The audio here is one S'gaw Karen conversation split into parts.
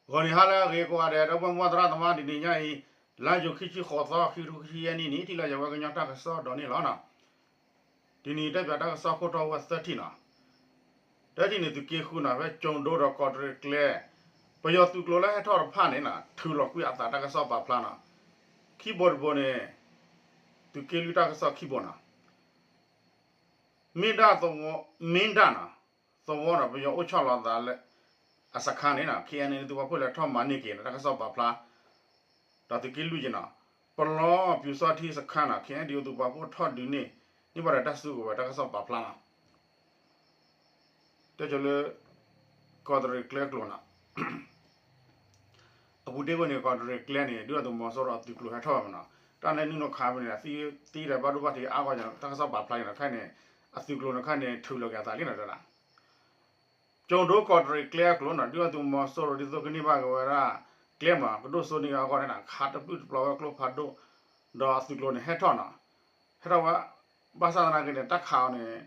ဂီၤနံၤဟါလၢအဂ့ၤကိးဂၤဒဲး ဒီပုၢ်ဝဲၢ်မုၢ်သရၣ်သမါ တနံၤညါအံၤ လါယူၤခံဆံဃိးသီ ခံကထိခံဆံယဲၢ်နံၣ်န့ၣ် ထံၣ်လိာ်ယၤဝဲကညီတၢ်ကစီၣ်ဒီးန့ၣ်လီၤ. တနံၤတဲပၠးတၢ်ကစီၣ်ခိၣ်တီဝဲသၢထံၣ်နီၤ, တထံၣ်န့ၣ် သုးက့ဃုနီၤ ဖဲကၠိၤဒိဒီးကီးတရံးကျဲ ပယီၤသုးကျိၤလၢဟဲထီၣ်တဖၣ်န့ၣ်နီၤ ထုးလီၤကွံာ်အသးတၢ်ကစီၣ်ပာ်ဖျါနီၤ, ခံဘိတဘိန့ၣ် သုးက့လွံၢ်တၢ်ကစီၣ်ခံဘိနီၤ မ့ၢ်ဒၣ်သဝီ, မ့ၢ်ဒၣ်နီၤ, သဝီဒီးပယီၤအိၣ်ဆီလီၤသးလၢ အစခါန့ၣ်နီၤ ခ့ၣ်အဲၣ်အူၣ် သုးပာ်ဖှိၣ်လဲၤထီၣ်မၤန့ၢ်က့ၤနီၤ တၢ်ကစီၣ်ပာ်ဖျါ, ဒီးသုးက့လွံၢ်က့နီၤ, ပလီပျူၤစီထံစခါနီၤ ခ့ၣ်အဲၣ်အူၣ် သုးပာ်ဖှိၣ်ထီၣ်ဒုးန့ၢ် န့ၢ်ဘၣ်ဒီးတၢ်စုကဝဲၤ တၢ်ကစီၣ်ပာ်ဖျါနီၤ တဲကၠိလၢ ကီးတရံးကျဲကျိၤနီၤ အပူၤတ့ၢ်ဝဲန့ၣ် ကီးတရံးကျဲန့ၣ် ဒုၣ်ဒါသုးမီၤစိရိၤအသုးကျိၤဟဲထီၣ်ဝဲမနီၤ, တၢ်လၢနုာ်နီၣ်ခါဖဲန့ၣ် သံဒီးဘၣ်ဒိဘၣ်ထံးအါဂီၢ်န့ၣ် တၢ်ကစီၣ်ပာ်ဖျါန့ၣ် ခဲအံၤန့ၣ် အသုးကျိၤန့ၣ်ခဲအံၤန့ၣ် ထုးလီၤက့ၤအသးလံနီၤတဲဒၣ် ကၠိၤဒိကီးတရံးကျဲအကျိၤနီၤ ဒုၣ်ဒါသုးမီၤစိရိၤဒ်သိးကန့ၢ်ဘၣ်က့ၤဝဲဒၣ် ကျဲမး ကဒိၣ်စိန့ၢ်အဂီၢ်န့ၣ် ခးတပျုာ်တပျီၤဝဲကျိဖးဒိၣ်, ဒီးအသုးကျိၤန့ၣ်ဟဲထီၣ်နီၤ, ဟဲထီၣ်ဝဲ ဘၣ်ဆၣ်သနာ်က့န့ၣ် တၢ်ခးအီၤန့ၣ်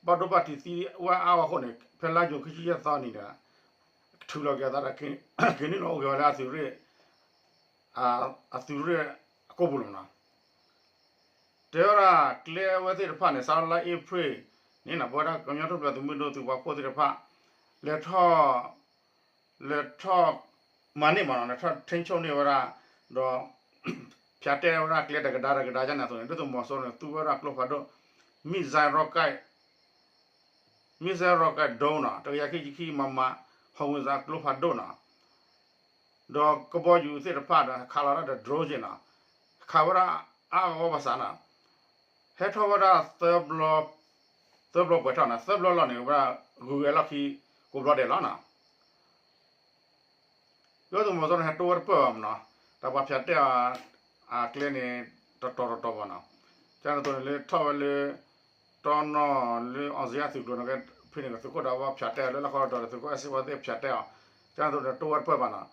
ဘၣ်ဒိဘၣ်ထံးသံဝဲအါဂီၢ်အဃိန့ၣ် ဖဲလါယူၤခံဆံယဲၢ်သီနံၤဒီး ထုးလီၤက့ၤအသးဒီး က့ၤနုာ်လီၤအိၣ်က့ၤဝဲလၢအသုးရ့ၣ် အသုးရ့ၣ်အကိာ်ပူၤလီၤနီၤ, တဲဝဲဒၣ်ကျဲဝဲသ့ၣ်တဖၣ်န့ၣ် စးထီၣ်လါအ့ဖြ့ၣ်န့ၣ်နီၤ ပဝဲဒၣ်ကညီထူၣ်ဖျဲးသုးမုၢ်ဒိၣ်သုးပာ်ဖှိၣ်သ့ၣ်တဖၣ် လဲၤထီၣ် လဲၤထီၣ်မၤန့ၢ်မးနီၤ လဲၤထီၣ်ထိန်းချုပ်န့ၢ်ဝဲဒၣ် ဒီး ဖၠးတဲာ်ဝဲဒၣ်ကျဲတကဒါတကဒါဒ်န့ၣ်အသိးန့ၣ် ဒုၣ်ဒါသုးမီၤစိရိၤန့ၣ် သူဝဲဒၣ်ကျိဖးဒိၣ် missile rocket, missile rocket drone နီၤ တကယၤခံဆံခံ မမ howitzer ကျိဖးဒိၣ်နီၤ ဒီးကဘီယူၤသ့ၣ်တဖၣ်ဒီး ခးလီၤတၢ်ဒီး drone နီၤ ခးဝဲဒၣ်အါဂီၢ်ဘၣ်ဆၣ်နီၤ ဟဲထီၣ်ဝဲဒၣ် သၢဘျီပှဲၤထီၣ်နီၤ သၢဘျီလီၤန့ၣ် ဝဲဒၣ်ဂုၤဝဲလီၢ်ခံ ကိးဘျီဒဲးလီၤနီၤ ဒုၣ်ဒါသုးမီၤစိရိၤန့ၣ် ဟဲတိဝဲတပၢၢ်ဘၣ်မနီၤ တၢ်ပှၤဖၠးတဲာ်အီၤ အကျဲန့ၣ် တတီၤတတီၤဘၣ်နီၤ ကန့ၣ်အသိးန့ၣ်လၢထီၣ်ဝဲလၢ တီနီၣ်လၢ အောင်ဇေယျသုးကျိၤန့ၣ် ဖဲန့ၣ် သုးခိၣ်ဒးဝါဖၠးတဲာ်အီၤ လၢလီၢ်ခီဒီးသုးခိၣ်အဲၣ်စ့ဝါသ့ၣ်ဖၠးတဲာ်အီၤ ကန့ၣ်အသိးန့ၣ် တိဝဲတပၢၢ်ဘၣ်နီၤ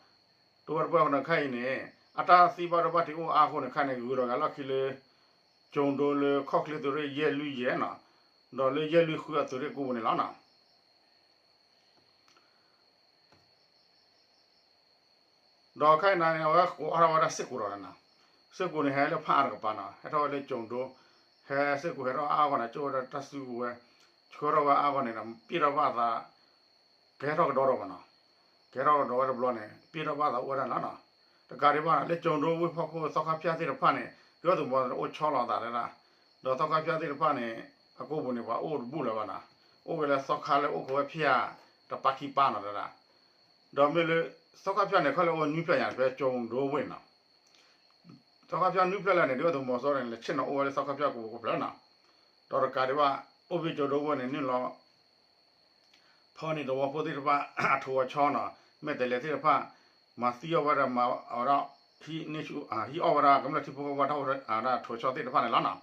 တိဝဲတပၢၢ်အဃိန့ၣ် ခဲအံၤန့ၣ် အတၢ်သံဘၣ်ဒိဘၣ်ထံးအိၣ်အါအဃိန့ၣ် ခဲအံၤန့ၣ် ဂုၤလီၤက့ၤလီၢ်ခံလၢ ကၠိၤဒိလၢခီၣ်ချ့သုးရ့ၣ်ယဲၢ်လွံၢ်ယဲၢ်နီၤ ဒီးလၢယဲၢ်လွံၢ်ဃုအသုးရ့ၣ်ကိးပူၤန့ၣ်လီၤနီၤ ဒီးခဲအံၤန့ၣ် အဝဲကိးအါထီၣ်ဝဲဒၣ်စ့ၢ်ကီးဒီးနီၤ စ့ၢ်ကီးန့ၣ် ဟဲလၢဖးအါတကပၤနီၤ ဟဲထီၣ်ဝဲလၢကၠိၤဒိ ဟဲစ့ၢ်ကီးဟဲထီၣ်အါအါဂီၢ်န့ၣ် ကၠိဝဲဒၣ်တၢ်စုကဝဲၤ ဆှၢထီၣ်ဝဲအါဂီၢ်န့ၣ်ဒီး ပ့ၢ်ထီၣ်ဘၣ်အသး ကဟဲထီၣ်ကဒီးဒီးဘၣ်နီၤ ကဟဲထီၣ်ကဒီးဝဲတဘျီန့ၣ် ပ့ၢ်ထီၣ်ဘၣ်သးအိၣ်ဝဲဒၣ်န့ၣ်လီၤနီၤ တကးဒံးဘၣ်နီၤ လၢကၠိၤဒိဝ့ၢ်ဖီခိၣ်သီခါဖၠၣ်သ့ၣ်တဖၣ်န့ၣ် ဒုၣ်ဒါသုးမီၤစိရိၤအိၣ်ဆီလီၤအသးတဲဒၣ် ဒီးသီခါဖၠၣ်သ့ၣ်တဖၣ်န့ၣ် အကိာ်ပူၤန့ၣ် ပှၤအိၣ်တဘူၣ်လၢၤဘၣ်နီၤ အိၣ်က့ၤလၢသီခါလၢအိၣ်ခိးဝဲဖၠၣ်တပၤခံပၤနီၤတဲဒၣ် ဒီးမ့ၢ်လၢ သီခါဖၠၣ်န့ၣ် ခဲလၢာ်အိၣ်နွံဖျၢၣ်ညါ ဖဲကၠိၤဒိဝ့ၢ်နီၤ သီခါဖၠၣ်နွံဖျၢၣ်လၢာ်န့ၣ် ဒုၣ်ဒါသုးမီၤစိရိၤန့ၣ် လဲၤဆ့ၣ်နီၤအိၣ်ဝဲလၢသီခါဖၠၣ်ကပိာ်ကပျၢၤနီၤ ဒီးတကးဒံးဘၣ် အိၣ်ဘ့ၣ်ကၠိၤဒိဝ့ၢ်န့ၣ် နုာ်လီၤ ဖီၣ်န့ၢ်သဝီဖိသ့ၣ်တဖၣ် အထိးအဆီနီၤ မဲာ်တဲးလဲးသ့ၣ်တဖၣ် မၤသံအီၣ်ဝဲဒၣ် မၤဝဲဒၣ် ဟံးအီၣ်ဝဲဒၣ် ကမျၢၢ်ထံဖိကီၢ်ဖိတၢ်အိၣ်ဝဲဒၣ်ထိးဆီသ့ၣ်တဖၣ်န့ၣ်လီၤနီၤ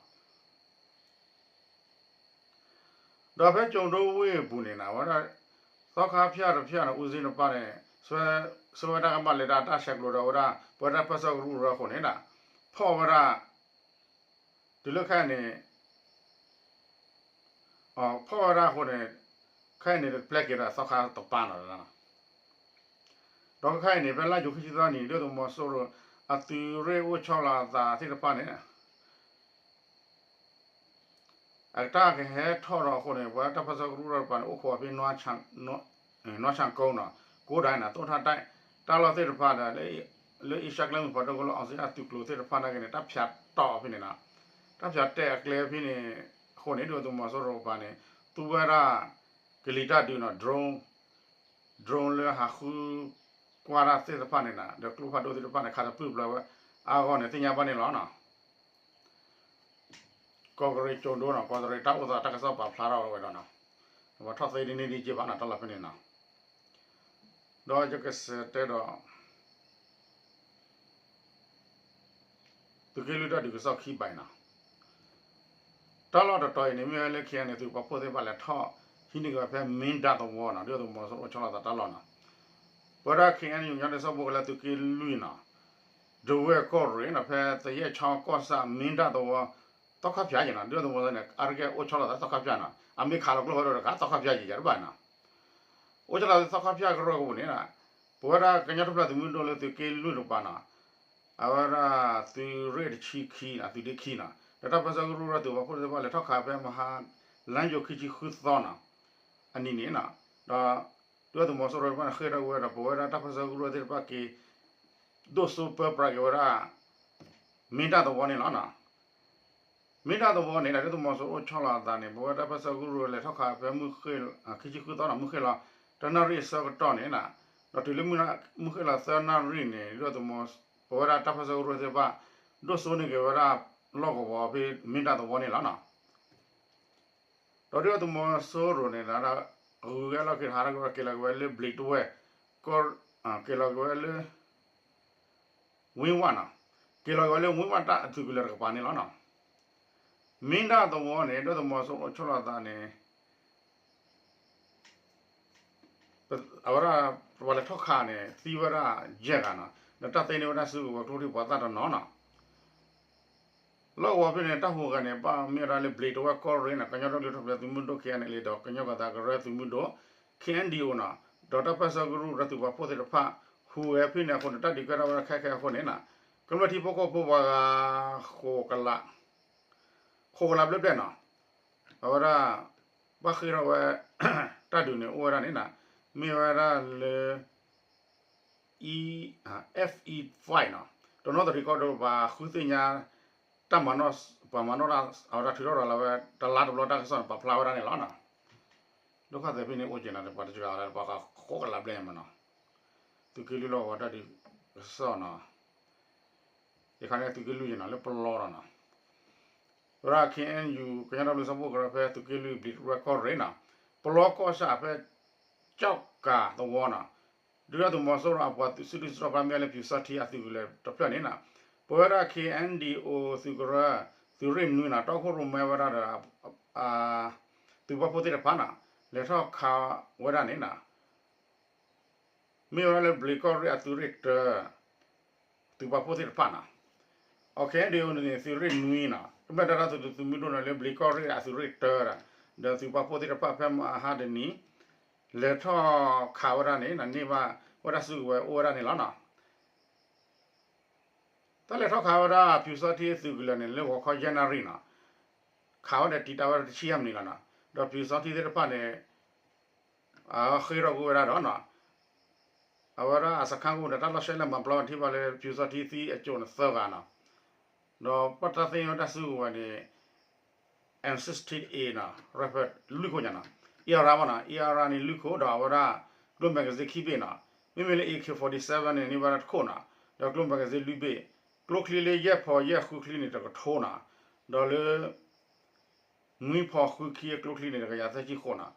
ဒီးဖဲကၠိၤဒိဝ့ၢ်အပူၤန့ၣ်နီၤ အဝဲဒၣ် သီခါဖၠၣ်တဖၠၣ်န့ၣ် ဦးစီး တပၤန့ၣ် ဆှၢဝဲတၢ်ကမၣ်လၢတၢ်ဆဲးကျိးဒီးဝဲဒၣ် ပဝဲဒၣ်တၢ်ပၢဆှၢကရူၢ်ကရၢအဃိန့ၣ် ဖီၣ်ဝဲဒၣ် တုၤလၢခဲအံၤန့ၣ် ဖီၣ်ဝဲဒၣ်အဃိန့ၣ် ခဲအံၤန့ၣ် ပျဲက့ၤဒီးသီခါတပၤနီၤ ဒီးခဲအံၤန့ၣ် ဖဲလါယူၤခံဆံသီနံၤ ဒုၣ်ဒါသုးမီၤစိရိၤ အသုးရ့ၣ်အိၣ်ဆီလီၤအသးသ့ၣ်တဖၣ်န့ၣ် အတၢ်ကဟဲထီၣ်ဒီးအဃိန့ၣ် ပဝဲတၢ်ပၢဆှၢကရူၢ်ကရၢတပၤန့ၣ် အိၣ်ခိးဖဲ နွါဆၣ်ကိနီၤ ကိးဒၣ်န့ၣ် သိၣ်ထၣ်တဲၣ် တၢ်လီၢ်သ့ၣ်တဖၣ်ဒီး လၢအ့ရှါကျဲမုၢ်ဖးဒိၣ်ကလီ အောင်ဇေယျသုးကျိၤသ့ၣ်တဖၣ်နာ်က့န့ၣ် တၢ်ဖၠးတီၢ်ဖဲန့ၣ်နီၤ တၢ်ဖၠးတဲာ်အကျဲဖဲန့ၣ် အဃိန့ၣ် ဒုၣ်ဒါသုးမီၤစိရိၤတပၤန့ၣ် သူဝဲဒၣ် ကလံၤတၢ်ဒုးနီၤ drone drone လၢဟးဃုကွၢ်တၢ်သ့ၣ်တဖၣ်န့ၣ်နီၤ ဒီးကျိဖးဒိၣ်သ့ၣ်တဖၣ်န့ၣ် ခးတပျုာ်တပျီၤဝဲ အါဂီၢ်န့ၣ် သ့ၣ်ညါဘၣ်န့ၣ်လီၤနီၤ ကီးတရံးကၠိၤဒိနီၤ ကီးတရံးတၢ်အိၣ်သးတၢ်ကစီၣ်ပာ်ဖျါထီၣ်ဝဲဒီးနီၤ ပှၤထီၣ်သ့ဒ်န့ၣ်ဒ်က့ဘၣ်နီၤ တၢ်လီၢ်ဖဲန့ၣ်နီၤ ဒီးယကစံးတဲဒီး သုးက့လွံၢ်တၢ်ဒုးကစီၣ်ခံဘၣ်အံၤနီၤ တၢ်လီၢ်တတီၤအံၤန့ၣ် မ့ၢ်ဝဲလၢ ခ့ၣ်အဲၣ်အူၣ် သုးပာ်ဖှိၣ်သ့ၣ်တဖၣ်လဲၤထီၣ်ဟံးန့ၢ်က့ၤဝဲဖဲ မ့ၢ်ဒၣ်သဝီနီၤ ဒုၣ်ဒါသုးမီၤစိရိၤအိၣ်ဆီလီၤသးတၢ်လီၢ်နီၤ ပဝဲဒၣ် ခ့ၣ်အဲၣ်အူၣ် ကညီတၢ်ကစီၣ်ဖိလၢသုးက့လွံၢ်နီၤ ဒဝဲၢ်ကီၢ်ရ့ၣ်နီၤ ဖဲသယဲၣ်ဆီကီၢ်ဆၣ် မ့ၢ်ဒၣ်သဝီ သီခါဖၠၣ်ယဲနီၤ ဒုၣ်ဒါသုးမီၤစိရိၤန့ၣ် အါတက့ၢ်အိၣ်ဆီလီၤသးသီခါဖၠၣ်နီၤ အမ့ၢ်ခးလီၤကျိဖးဒိၣ်တခါ သီခါဖၠၣ်ယဲယဲတဘၣ်နီၤ အိၣ်ဆီလီၤသးသီခါဖၠၣ်ကရၢၢ်ကပူၤန့ၣ်နီၤ ပဝဲဒၣ်ကညီတဖျၢၣ်သုးမုၢ်ဒိၣ်လၢသုးက့လွံၢ်တကပၤနီၤ, အဝဲဒၣ်သုးရ့ၣ်တဆံခံနီၤ သုးဒ့ခံနီၤ ဒီးတၢ်ပၢဆှၢကရူၢ်ဒီးသုးပာ်ဖှိၣ်သ့ၣ်တဖၣ်လဲၤထီၣ်ခးဖဲမဟါ လါယူၤခံဆံဃုသီနီၤ အနံၤန့ၣ်နီၤ, ဒီးဒုၣ်ဒါသုးမီၤစိရိၤတဖၣ်န့ၣ် ဃ့ၢ်ထီၣ်ကွံာ်ဝဲဒီး ပဝဲဒၣ်တၢ်ပၢဆှၢကရူၢ်သ့ၣ်တဖၣ်က့ၤ ဒိၣ်စိပၢပြးက့ၤဝဲဒၣ် မ့ၢ်တၢ်သဝီန့ၣ်လီၤနီၤ. မ့ၢ်တၢ်သဝီန့ၣ် ဒုၣ်ဒါသုးမီၤစိရိၤအိၣ်ဆီလီၤအသးန့ၣ် ပဝဲဒၣ်တၢ်ပၢဆှၢကရူၢ်လဲၤထီၣ်ခးဖဲမုၢ်ဃ့ၢ် ခံဆံဃုသီနီၤ မုၢ်ဃ့ၢ်လီၤ တနၣ်ရံၣ်အဆၢကတီၢ်န့ၣ်နီၤ, ဒီးတုၤလၢမုၢ်ဃ့ၢ်လီၤသၢနၣ်ရံၣ်န့ၣ် ဒုၣ်ဒါသုးမီၤ ပဝဲဒၣ်တၢ်ပၢဆှၢကရူၢ်သ့ၣ်တဖၣ် ဒိၣ်စိန့ၢ်က့ၤဝဲဒၣ်လီၢ်ကဝီၤဖဲမ့ၢ်တၢ်သဝီန့ၣ်လီၤနီၤ. ဒီးဒုၣ်ဒါသုးမီၤစိရိၤန့ၣ် ဂုၤက့ၤအလီၢ်ခံတဟးထီၣ်က့ၤဝဲ က့ၤလီၤက့ၤဝဲလၢဘျံးတဝဲၢ် က့ၤလီၤက့ၤဝဲလၢ ဝ့ဝၣ်နီၤ, က့ၤလီၤက့ၤဝဲလၢဝ့ဝၣ်တၢ်အသုးကလၢၤတကပၤန့ၣ်လီၤနီၤ. မ့ၢ်တၢ်သဝီန့ၣ် ဒုၣ်ဒါသုးမီၤစိရိၤအိၣ်ဆီလီၤအသးန့ၣ် အဝဲဒၣ် ပှၤလဲၤထီၣ်ခးန့ၣ် သံဝဲဒၣ်ယဲၢ်ဂၤနီၤ, ဒီးတၢ်သ့န့ၢ်ဝဲဒၣ်စုကဝဲၤကျိချံမျိာ်သၣ်တနီၤနီၤ. လီၢ်ကဝီၤဖဲန့ၣ် တၢ်ဟူးဂဲၤန့ၣ် ဘၣ်မ့ၢ်ဝဲဒၣ်လၢဘျံးတဝဲၢ်ကီၢ်ရ့ၣ်နီၤ, ကညီဒီကလုာ်တၢ်ထူၣ်ဖျဲးသုးမုၢ်ဒိၣ် ခဲအံၤန့ၣ် ဒီးကညီကီၢ်သးကရၢသုးမုၢ်ဒိၣ် ခဲအံၤန့ၣ် ဒီးတၢ်ပၢဆှၢကရူၢ်ဒီးသုးပာ်ဖှိၣ်သ့ၣ်တဖၣ် ဟူးဂဲၤဖဲန့ၣ်အဃိန့ၣ် တၢ်ဒုးကဲထီၣ်ဝဲဒၣ်ခဲခဲအဃိန့ၣ်နီၤ, ကမျၢၢ်ထံဖိကီၢ်ဖိပှၤဂၤ ဃိးကလး ဃိးကလးဘျဲၣ်ဘျဲၣ်နီၤ, အဝဲဒၣ် ဘၣ်ဃ့ၢ်ထီၣ်ဝဲ တၢ်ဒုးန့ၣ်အိၣ်ဝဲဒၣ်န့ၣ်နီၤ, မ့ၢ်ဝဲဒၣ်လၢ F E five နီၤ, တနီသရံၣ်ကီၢ်ဒိၣ် ပှၤဃုသ့ၣ်ညါ တၢ်မၤနီၣ် ပှၤမၤနီၣ်တၢ် အဝဲဒၣ်ထုးထီၣ်ရၤလီၤဝဲ တလါတဘျီတၢ်ကစီၣ်န့ၣ် ပာ်ဖျါဝဲဒၣ်န့ၣ်လီၤနီၤ. ဒုက္ခသည်ဖဲန့ၣ်အိၣ်က့ၤနီၤ ပှၤတကဂၤလၢပှၤဃိးကလးဘျဲၣ်မးနီၤ, သုးက့လွံၢ်လီၢ်ကဝီၤတၢ်ဒုးကစီၣ်နီၤ, ယခါန့ၣ်သုးက့လွံၢ်ယနီၤ လၢပလီဒီးနီၤ ဝဲဒၣ် K N U ကညီဒီကလုာ်စၢဖှိၣ်ကရၢဖဲသုးက့လွံၢ်ဘျံးတဝဲၢ်ကီၢ်ရ့ၣ်နီၤ, ပလီကီၢ်ဆၣ်ဖဲ ကၠီၣ်ကၤသဝီနီၤ, ဒုၣ်ဒါသုးမီၤစိရိၤအပှၤသုးစုဒုၣ်စုတီၤပှၤမ့ၢ်လၢပျူစောထီးအသုးကလၢၤတဖျၢၣ်န့ၣ်နီၤ, ပဝဲဒၣ် K N D O သုးကရၢ သုးရ့ၣ်နွံနီၤ တီခိၣ်ရိၣ်မဲဝဲဒၣ်ဒီး သုးပာ်ဖှိၣ်သ့ၣ်တဖၣ်နီၤ, လဲၤထီၣ်ခးဝဲဒၣ်န့ၣ်နီၤ မ့ၢ်ဝဲဒၣ်လၢဘျံးကီၢ်ရ့ၣ်အသုးရ့ၣ်တၢ သုးပာ်ဖှိၣ်သ့ၣ်တဖၣ်နီၤ, အခဲအံၤဒ်အံၤန့ၣ် သုးရ့ၣ်နွံနီၤ ကမျၢၢ်တၢ်ဒီသဒၢသုးမုၢ်ဒိၣ်န့ၣ်လၢဘျံးကီၢ်ရ့ၣ်အသုးရ့ၣ်တၢဒီး ဒီးသုးပာ်ဖှိၣ်သ့ၣ်တဖၣ်ဖဲမဟါတနံၤ လဲၤထီၣ်ခးဝဲဒၣ်န့ၣ် န့ၢ်ဘၣ်ဝဲဒၣ်စုကဝဲၤအိၣ်ဝဲဒၣ်န့ၣ်လီၤနီၤ. တၢ်လဲၤထီၣ်ခးဝဲဒၣ်ပျူစောထီးသုးကလၢၤန့ၣ် လၢဂီၤခီယဲၢ်နၣ်ရံၣ်နီၤ, ခးဝဲဒီးတံာ်တာ်ဝဲဒၣ်တဆံယဲၢ်မံးနံးလီၤနီၤ, ဒီးပျူစောထီးသ့ၣ်တဖၣ်န့ၣ် အဃ့ၢ်ထီၣ်ကွံာ်ဝဲဒၣ်ဒီးနီၤ အဝဲဒၣ်အစခါအိၣ်ဒီးတၢ်လီၢ်ရှဲလဲၣ်မၤပျီထံၣ်ဘၣ်လၢပျူစောထီးသံအကိာ်န့ၣ်သၢဂၤနီၤ, ဒီးပတၢ်သ့ၣ်ညါဝဲဒၣ်စုကဝဲၤန့ၣ် M sixteen A နီၤ rifle လွံၢ်ခိၣ်ညါနီၤ, A R မ့ၢ်နီၤ A R န့ၣ်လွံၢ်ခိၣ်ဒီးအဝဲဒၣ် ကျိ magazine ခံဘ့ၣ်နီၤ, မ့မ့ၢ်လၢ A K forty-seven န့ၣ် န့ၢ်ဘၣ်တၢ်တခိၣ်နီၤ, ဒီးကျိ magazine လွံၢ်ဘ့ၣ်, ကျိချံလၢယဲၢ်ဖီယဲၢ်ဃုချံန့ၣ်တကထိနီၤ, ဒီးလၢ နွံဖီဃုခံအကျိချံန့ၣ် တကယၤသၢဆံဃိးနီၤ,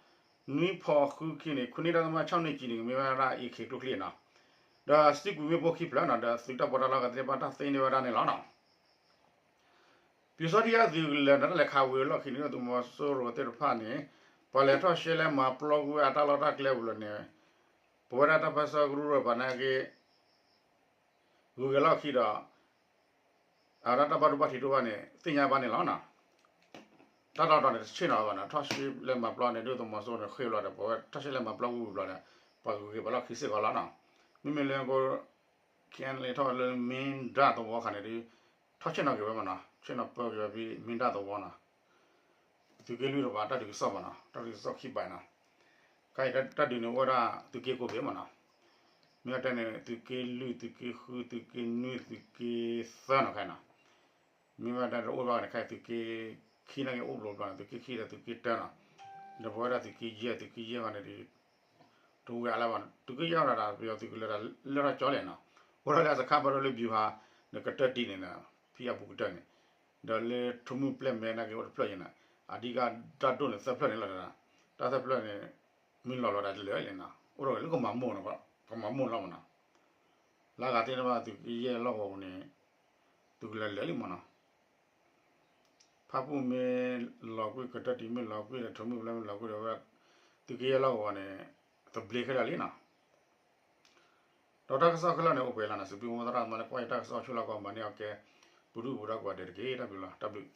နွံဖီဃုခံန့ၣ် ခုနစ်ဒသမခြောက်နှစ် ကံန့ၣ် မ့ၢ်ဝဲဒၣ် A K ကျိချံနီၤ, ဒီးစံကွံာ်မ့ၣ်ပိၢ်ခံဖျၢၣ်နီၤ, ဒီးသုးတၢ်ပီးတၢ်လီကသ့ၣ်တဖၣ်တၢ်သ့န့ၢ်ဝဲဒၣ်န့ၣ်လီၤနီၤ. ပျူစောထီးအသုးကလၢၤန့ၣ် တၢ်လဲၤခးဝံၤအလီၢ်ခံန့ၣ် သုးမီၤစိရိၤသ့ၣ်တဖၣ်န့ၣ် ပှၤလဲၤထီၣ်ရှဲလဲၣ်မၤပျီကွံာ်အတၢ်လီၢ်တၢ်ကျဲပူၤလီၤန့ၣ် ပဝဲဒၣ်တၢ်ပၢဆှၢကရူၢ်ပှၤနာ်က့ ဂုၤက့ၤလီၢ်ခံဒီး အဝဲဒၣ်တၢ်ဘၣ်ဒိဘၣ်ထံးတအိၣ်ဘၣ်န့ၣ် သ့ၣ်ညါဘၣ်န့ၣ်လီၤနီၤ. တၢ်လီၢ်တတီၤန့ၣ် တဆ့ၣ်နီၤဘၣ်နီၤ, ထီၣ်ရှဲလဲၣ်မၤပျီန့ၣ် ဒုၣ်ဒါသုးမီၤစိရိၤန့ၣ် ဃ့ၢ်ဘျီဒီး ပဝဲထီၣ်ရှဲလဲၣ်မၤပျီဝံၤဘျီဒီး ပှၤဂုၤက့ၤပှၤလီၢ်ခံစ့ၢ်ကီးလီၤနီၤ. မ့မ့ၢ်လၢ ကီၢ် K N L A ထီၣ်လၢမ့ၢ်ဒၣ်သဝီခါန့ၣ်ဒီး ထီၣ်ဆ့ၣ်နီၤက့ၤဝဲမ့ၢ်နီၤ, ဆ့ၣ်နီၤပၢက့ၤဝဲဖဲမ့ၢ်ဒၣ်သဝီနီၤ. သုးက့လွံၢ်တကပၤ တၢ်ဒုးကစီၣ်မ့ၢ်နီၤ, တၢ်ဒုးကစီၣ်ခံဘးနီၤ. ခဲအံၤတၢ်ဒုးန့ၣ်အိၣ်ဝဲဒၣ်သုးက့ကိးဘ့ၣ်မ့ၢ်နီၤ. မ့ၢ်ဝဲတဲန့ၣ် သုးက့လွံၢ်, သုးက့ဃု, သုးက့နွံ, သုးက့သၢနီၤ ခဲအံၤနီၤ. မ့ၢ်ဝဲဒၣ်တအိၣ်ဘၣ်န့ၣ် ခဲအံၤသုးက့ခံနာ်က့အိၣ်ဘျီဘျီန့ၣ် သုးက့ခံဒီးသုးက့တၢနီၤ. ဒီးပဝဲဒၣ်သုးက့ယဲၢ်, သုးက့ယဲၢ်ဂၤန့ၣ်ဒီး တဝဲအလၢဘၣ်, သုးက့ယဲၢ်ဝဲဒၣ် ပယီၤသုးကလၢၤဒီးလၢထီၣ်ကၠီလဲၣ်နီၤ. အိၣ်ထီၣ်လၢအစခါဘၣ်ဒိလၢ ဗျူဟာ န့ၣ် ကတၢၢ်တံၢ်န့ၣ်နီၤ, ဖံအပူၤကတၢၢ်န့ၣ်, ဒီးလၢထိးမုၢ်ပျဲၢ်မဲနာ်က့အိၣ်တဖျၢၣ်န့ၣ်နီၤ. အဓိကတၢ်ဒိၣ်န့ၣ်သၢဖျၢၣ်န့ၣ်လီၤ. တၢ်သၢဖျၢၣ်န့ၣ် မ့ၢ်လီၤလီၤဒီးတလၢာ်လဲၣ်နီၤ, အိၣ်ထီၣ်လၢကမၤမိၢ်နီၤ, ကမၤမိၢ်လီၤမ့ၢ်နီၤ. လၢအဂၤသ့ၣ်တဖၣ်သုးက့ယဲၢ်လီၢ်ကဝီၤပူၤန့ၣ် သုးကလၢၤလၢာ်လံမ့ၢ်နီၤ. ဖၣ်ပူၣ်မ့ၢ်လီၤကွံာ်, ကတၢၢ်တံၢ်မ့ၢ်လီၤကွံာ်ဒီး ထိးမုၢ်ပျဲၢ်မ့ၢ်လီၤကွံာ်ဒီးဝဲ သုးက့ယဲၢ်လီၢ်ကဝီၤန့ၣ် သဘျ့ခဲလၢာ်လံနီၤ. ဒီးတၢ်ကစီၣ်ခဲလၢာ်န့ၣ် အိၣ်ပှဲၤလီၤနီၤ. စံးဘျုးမိၢ်သရၣ်သမါလၢကွၢ်ယတၢ်ကစီၣ် ဆိၣ်လီၤကီးမၤန့ၢ်အီၤကဲ ပူၤဒုၣ်ပူၤဒါကိးဂၤဒဲးတက့ၢ်. တၢ်ဘျုးလီၤ. တၢ်ဘျုး